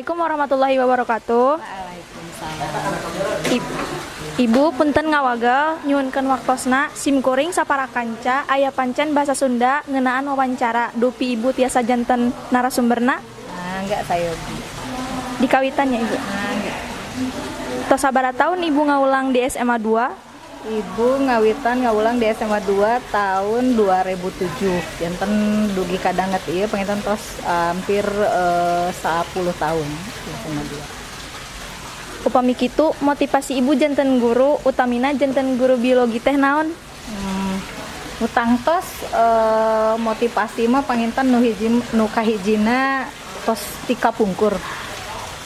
Assalamualaikum warahmatullahi wabarakatuh. Waalaikumsalam. Ibu, punten ngawagel, nyuhunkeun waktosna. Sim kuring sapara kanca aya pancen bahasa Sunda ngeunaan wawancara. Dupi Ibu tiasa janten narasumberna? Ah, enggak, sayogi. Dikawitan ya, Ibu. Ah, enggak. Tos sabaraha tahun Ibu ngawulang di SMA 2? Ibu ngawitan ngawulang di SMA 2 tahun 2007. Janten dugi ka danget ieu panginten tos hampir 10 tahun di SMA 2. Upami kitu, motivasi Ibu janten guru, utamina janten guru biologi teh naon? Utang tos motivasi mah panginten nu hiji, nu kahijina tos ti kapungkur.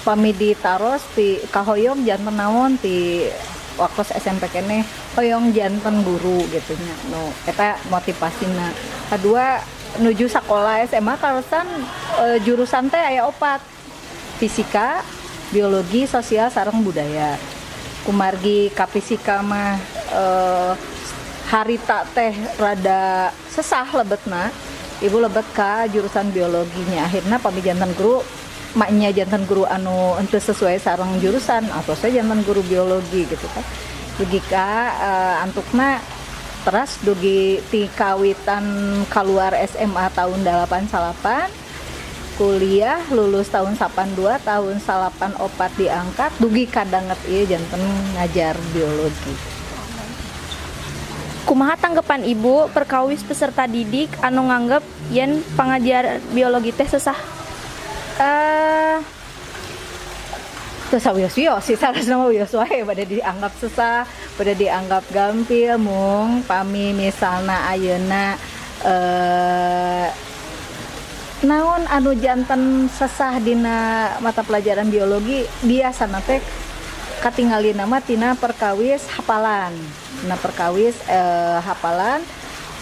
Pami ditaros ti kahoyong janten naon ti waktu SMP keneh, hoyong janten guru gitu nya. Nu eta motivasina. Kedua, nuju sekolah SMA kaleresan jurusan teh aya opat. Fisika, biologi, sosial, sareng budaya. Kumargi ka fisika mah harita teh rada sesah lebetna, Ibu lebet ka jurusan biologinya. Akhirnya pami janten guru, maknya janten guru anu henteu sesuai sareng jurusan atau saya janten guru biologi gitu kan. Dugi ka antukna teras dugi ti kawitan keluar SMA tahun 89, kuliah lulus tahun 82, tahun 84 diangkat, dugi ka danget ieu janten ngajar biologi. Kumaha tanggapan Ibu perkawis peserta didik anu nganggep yen pangajar biologi teh sesah? Terus wios-wios sih, salah nama wios wae, pada dianggap sesah, pada dianggap gampil. Mung pami misalna ayeuna naon anu janten sesah dina mata pelajaran biologi, biasa teh katingali nama tina perkawis hafalan. Tina perkawis hafalan,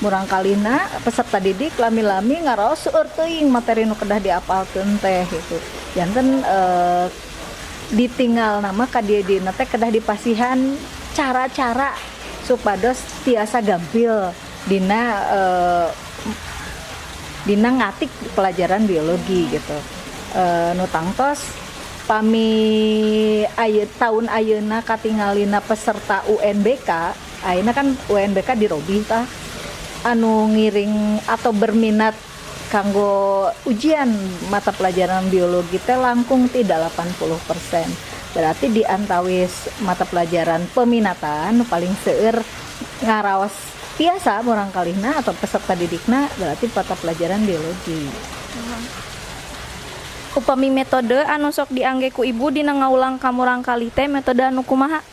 murangkalihna peserta didik lami-lami ngaraos seueur teuing materi nu kedah diapalkeun teh gitu. Janten ditinggal nama ka dieu dina teh kedah dipasihan cara-cara supados tiasa gampil dina ngatik pelajaran biologi gitu. Nu tangtos pami ayeuna, tahun ayeuna katingalina peserta UNBK, ayeuna kan UNBK dirobih tah, anu ngiring atau berminat kanggo ujian mata pelajaran biologi teh langkung ti 80%. Berarti di antawis mata pelajaran peminatan nu paling seueur ngaraos tiasa murangkalihna atau peserta didikna berarti mata pelajaran biologi. Upami metode anu sok diangge ku Ibu dina ngawulang ka murangkalih teh metode anu kumaha?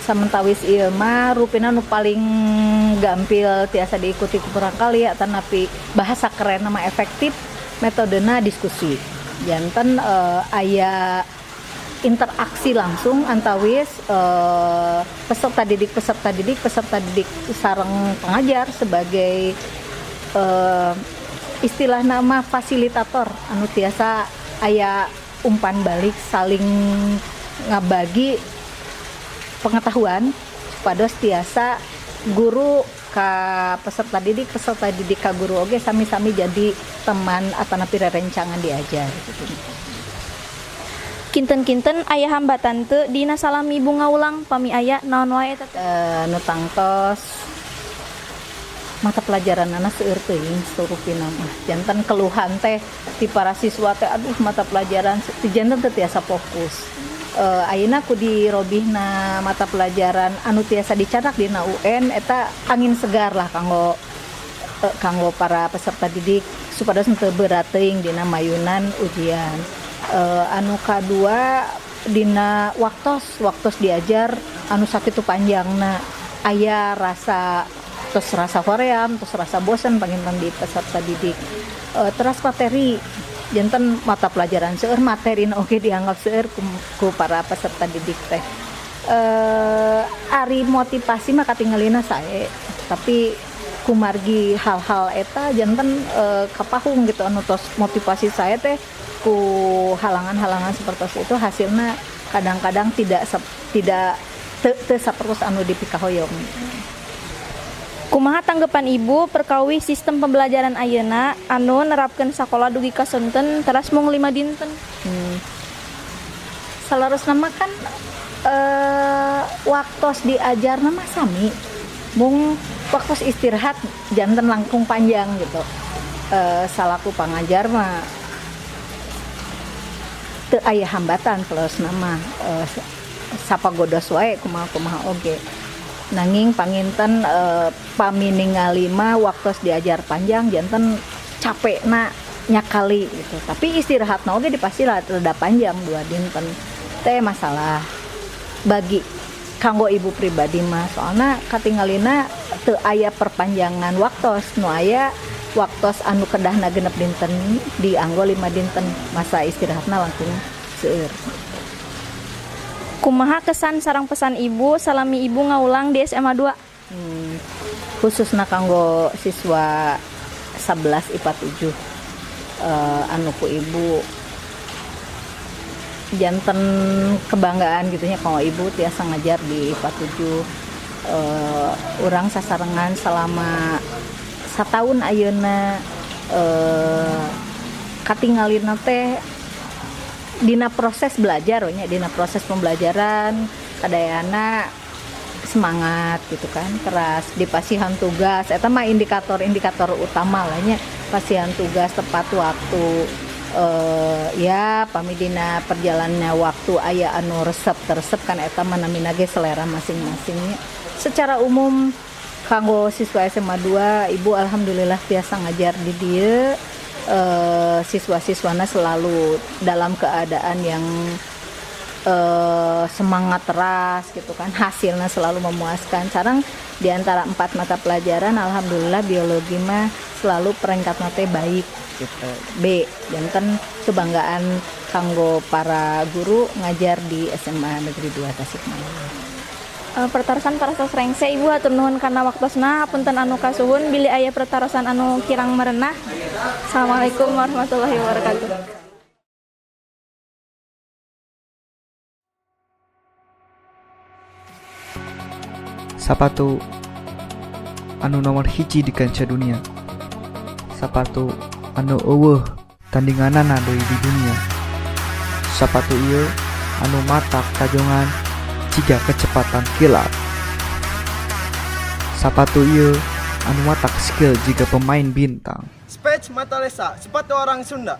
Samentawis ieu mah rupina nu paling gampil tiasa diikuti ku murangkalih atanapi bahasa keren nama efektif, metodena diskusi. Janten aya interaksi langsung antawis peserta didik sareng pengajar sebagai istilah nama fasilitator anu tiasa aya umpan balik, saling ngabagi pengetahuan supados tiasa guru ka peserta didik, peserta didik ka guru oge sami-sami jadi teman atanapi rerencangan diajar gitu. Kinten-kinten aya hambatan teu dina salami Ibu ngawulang? Pami aya, naon wae eta teh? Nu tangtos mata pelajaran anak seueur teuing surupina mah. Janten keluhan teh ti para siswa teh, aduh, mata pelajaran ti janten teu tiasa fokus. Ayeuna ku dirobihna mata pelajaran anu tiasa dicatat dina UN, eta angin segar lah kanggo para peserta didik supados teu berat teuing dina mayunan ujian. Anu kadua dina waktos, waktos diajar anu sakitu panjangna, aya rasa tos rasa hoream, tos rasa bosan panginten di peserta didik. Teras materi, janten mata pelajaran seueur, materi oge dianggap seueur ku para peserta didik teh. Ari motivasi mah katingalina sae, tapi kumargi hal-hal eta janten kapahung gitu, anu tos motivasi saya teh ku halangan-halangan seperti itu, hasilnya kadang-kadang tidak teu sapertos anu dipikahoyong. Kumaha tanggapan Ibu perkawis sistem pembelajaran ayeuna anu nerapkeun sakola dugi ka sonten teras mung 5 dinten? Saleresna mah kan waktos diajarna mah sami, mung waktos istirahat janten langkung panjang gitu. Salaku pangajar mah teu aya hambatan saleresna mah, sapagodos wae kumaha kumaha oge. Nanging panginten pami ningali mah waktos diajar panjang janten capekna nyakali gitu, tapi istirahatna oge dipasti rada panjang, 2 dinten teh masalah bagi kanggo ibu pribadi mah, soalna katingalina teu aya perpanjangan waktos. Nu aya waktos anu kedahna 6 dinten dianggo 5 dinten, masa istirahatna langkung seueur. Kumaha kesan sareng pesan ibu salami ibu ngawulang di SMA 2? Khususna kanggo siswa 11 IPA 7, anu ku ibu janten kebanggaan gitu nya kanggo ibu tiasa ngajar di IPA 7. Urang sasarengan selama satahun ayeuna, katingalina teh dina proses belajar nya, dina proses pembelajaran kadayana semangat gitu kan, teras dipasihan tugas. Eta mah indikator-indikator utama lah nya, pasihan tugas tepat waktu. Ya pami dina perjalanannya waktu aya anu resep teresep kan eta mah namina ge selera masing-masingnya. Secara umum kanggo siswa SMA 2, ibu alhamdulillah tiasa ngajar di dieu, siswa-siswana selalu dalam keadaan yang semangat teras gitu kan, hasilnya selalu memuaskan. Sekarang di antara empat mata pelajaran, alhamdulillah biologi mah selalu peringkat teh baik gitu, B. Janten kebanggaan kanggo para guru ngajar di SMA Negeri 2 Tasikmalaya. Pertarosan parantos rengse, Ibu. Hatur nuhun kana waktosna. Punten anu kasuhun bilih aya pertarosan anu kirang merenah. Assalamualaikum warahmatullahi wabarakatuh. Sapatu anu nomor hiji di kancah dunia, sapatu anu euweuh tandinganana deui di dunia, sapatu ieu anu matak kajongan jiga kecepatan kilat, sapatu ieu anu matak skill jiga pemain bintang. Speech Matalesa, sepatu orang Sunda.